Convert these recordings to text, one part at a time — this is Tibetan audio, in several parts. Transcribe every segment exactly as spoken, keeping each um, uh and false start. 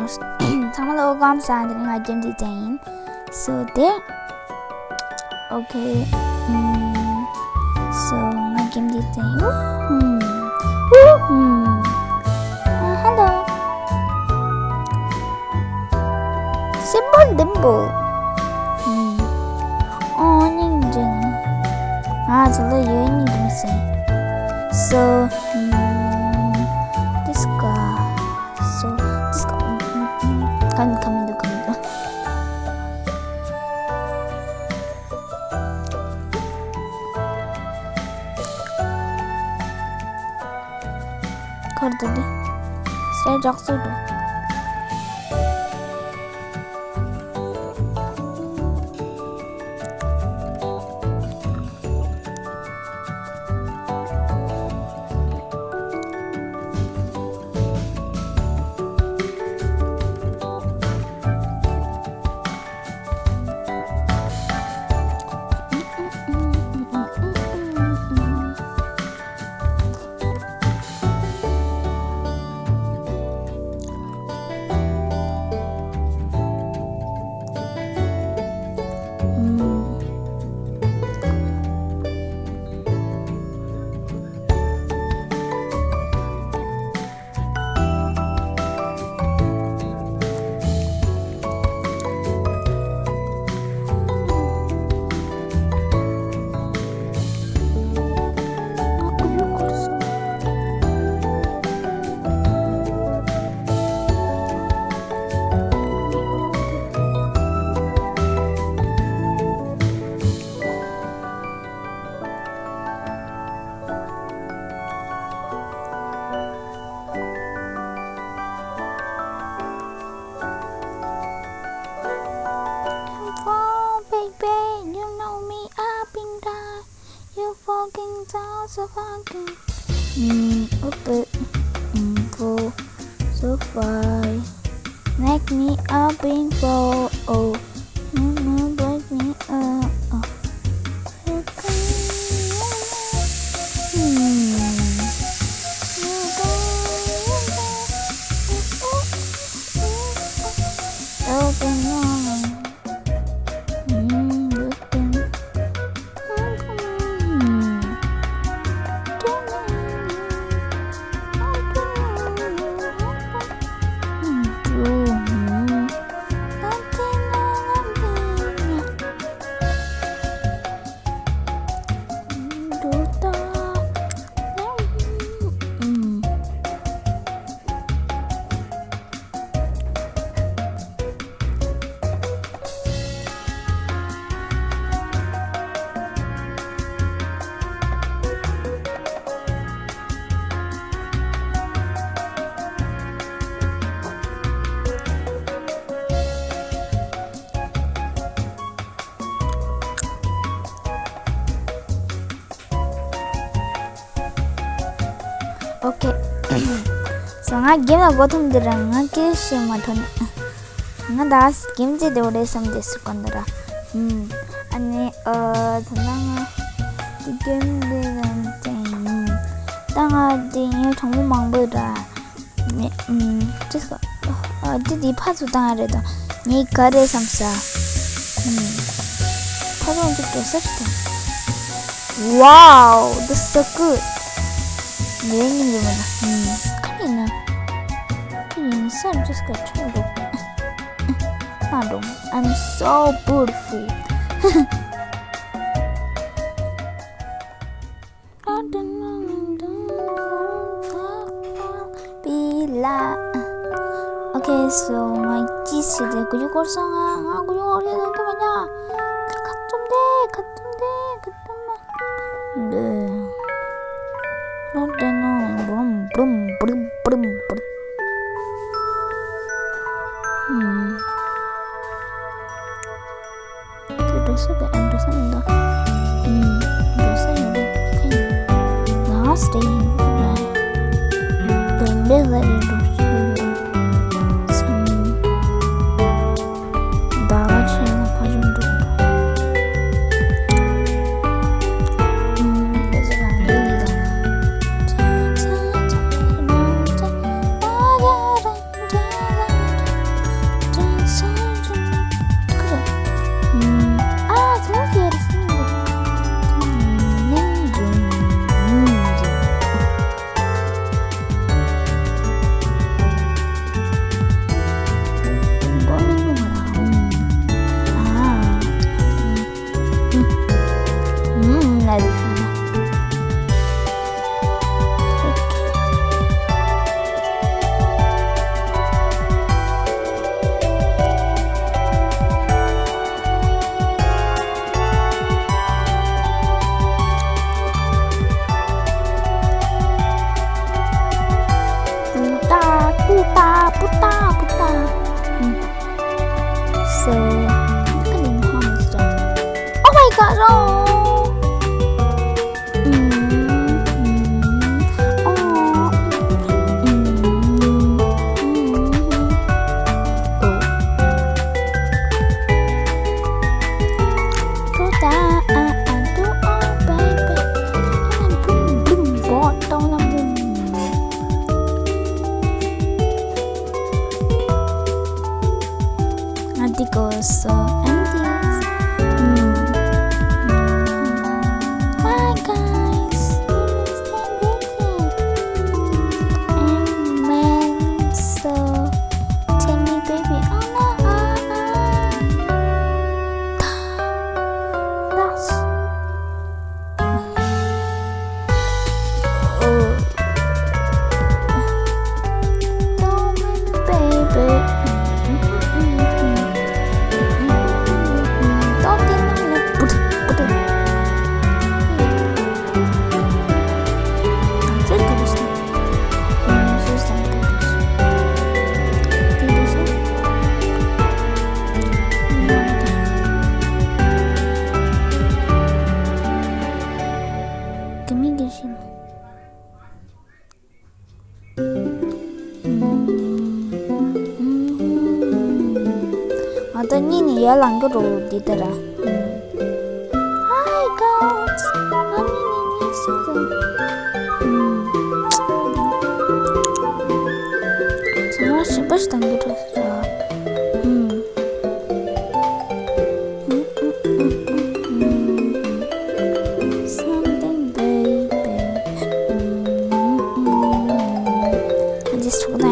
ཚང་མ་ལ་ཨོ་སྐམ་ས་འདི་ང་རྒྱབ་འདི་ཅན་ཡིན། So there. Okay. Mm. So ང་རྒྱབ་འདི་ཅན་ཡིན། Woohoo. Woohoo. Uh, hello. Simple dimple. Mm. Oh, ཉིང་ཅན། ང་ཚོ་ལ་ཡོད་ཉིང་ཅན་སེ། So, mm, this guy. So, this guy. Mm, mm, mm. Come, come, do, come, do. ཁར་དུ་ལི། སེ་ཇག་སུ་དུ། Wow, baby, you know me, I've been down. You fucking sound so fucking. Mm, open info so far. Make me a big ball. Oh, you know, break me up. Oh. Hmm. Open up. Okay. So ང་གེམ་ལ་མགོ་འཐོམ་འདི་རང་ང་སྐད་ཤེས་མ་ཐོན། ང་ད་གེམ་རྩེ་དེ་བ་རེད་བསམ་དེ་སུ་གོ་འདི་ར། ཨུམ། ཨ་ནི་ཨ་ད་ང་དེ་གེམ་དེ་རང་ཅན་ཡིན། ད་ང་དེ་ངའི་གྲོགས་མོ་མང་པོ་ར། ནི་ཨུམ། ཅི་སོ། ཨ་དེ་དེ་ཕ་ཚོ་བཏང་ཡ་རེད་དང་ངས་ག་རེད་བསམ་ས། ཨུམ། ཕ་ཚོ་འདི་འགྲོ་ས་རེད་དང་། Wow, this is so good. ངའི་ཉིན་རེ་མ་ན། ཁ་ཡིན་ན། ཁ་ཡིན་ས་just got to look. ཨ་འགྲོ། I'm so beautiful. པི་ལ། Okay, so ང་ཅི་ཟེར་ཏེ་གུ་ཡུ་སྐོར་སོང་ང་། ང་གུ་ཡུ་སྐོར་ཡོད་དོ་མ་ཉ། ཁ་ཙུམ་དེ་ཁ་ཙུམ་དེ་ཁ་ཙུམ་མ། འདི། ལོ་དེ་ནོ་བུམ་བུམ་བུམ་བུམ་བུམ། ཧུམ། དེ་འགྲོ་ས་དེ་ཨ་འགྲོ་ས་མི་འདུག་ཧུམ། འགྲོ་ས་ཡོད་རེད། ཧེ། Last day. དེ་འདྲ་ལ་ཡི་འགྲོ་ས་ཡོད་རེད། སུམ། ཟླ་བ་ཕྱེད་ལ་ཕ་ཆུང་འགྲོ། ཨུམ། དེ་ཚོ་རང་འདྲ་ཡིན་ད། Puta, puta. Hmm. So, look at him, how much done. Oh my God, oh. Mm, mm, oh. Mm, mm, mm. Oh. Puta, ah, ah, do, oh, baby. Boom, boom, boom, boom, boom. Adios, so, adios. Mm. Bye, guys. Stay with me. And man, so, tell me, baby, oh, no, oh, oh. That's ང་ད་གཉིད་ནས་ཡར་ལངས་ཀྱི་རེད་འདི་ལྟར། Hi, guys. ང་གཉིད་ནས་གཉིད་སད་སོང་། ང་ཞིམ་པ་ཞིག་གཏང་གི་འགྲོ་ཟེར། Something, baby. I just want to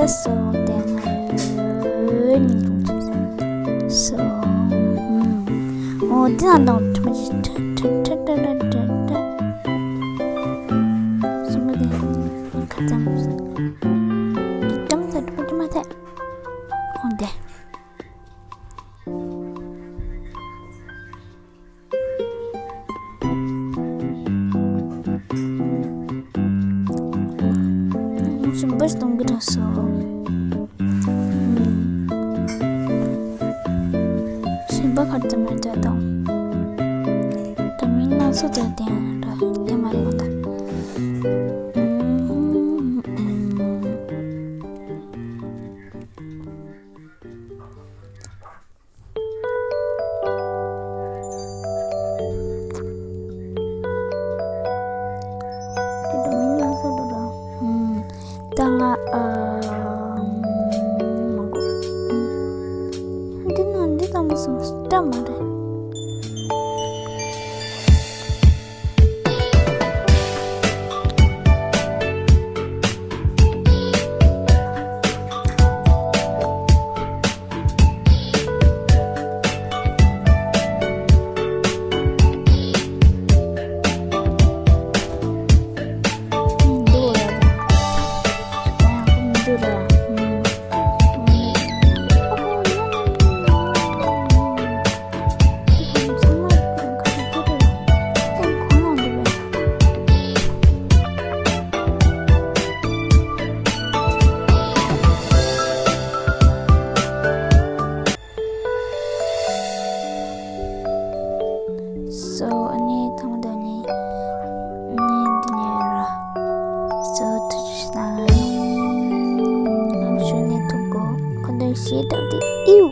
སོ་དེ་ང་ཡོད་ཉིན་ཐུང་ཅིག་སོ། ཨོ་འདི་ན་དང་ཁྲ་ཁྲ་ཁྲ་ཁྲ་ཁྲ་ཁྲ། སོ་མ་དེ་ཁ་ཙམ་ཁྲ་ཁྲ་ཁྲ་ཁྲ་མ་ཐེ། ཨོ་དེ། ཞིམ་པོ་གཏོང་གི་རེད་སོ། ཞིམ་པ་ག་ཚོད་མེད་ད་དང་། ད་མིན་ན་སོ་ཚོད་དེ་ཡང་འདྲ་དེ་མ་རེད་གོ་ད། དེ་འདྲ་མིན་ན་སོ་འདྲ་འདྲ། ད་ང་ཨ་མང་པོ། འདི་ན་འདི་ལྟ་མོ་སོང་སྐྲ་མ་རེད། སོ་ཨ་ནི་ཐང་དོ་ནི་ནི་འདི་ནས་ར། སོ་ཐུ་ཅི་ན་ནམ་ཞུ་ནི་ཐུག་གོ་ཁོ་འདོན་ཤེས་དྲག་དེ་ཨིའུ།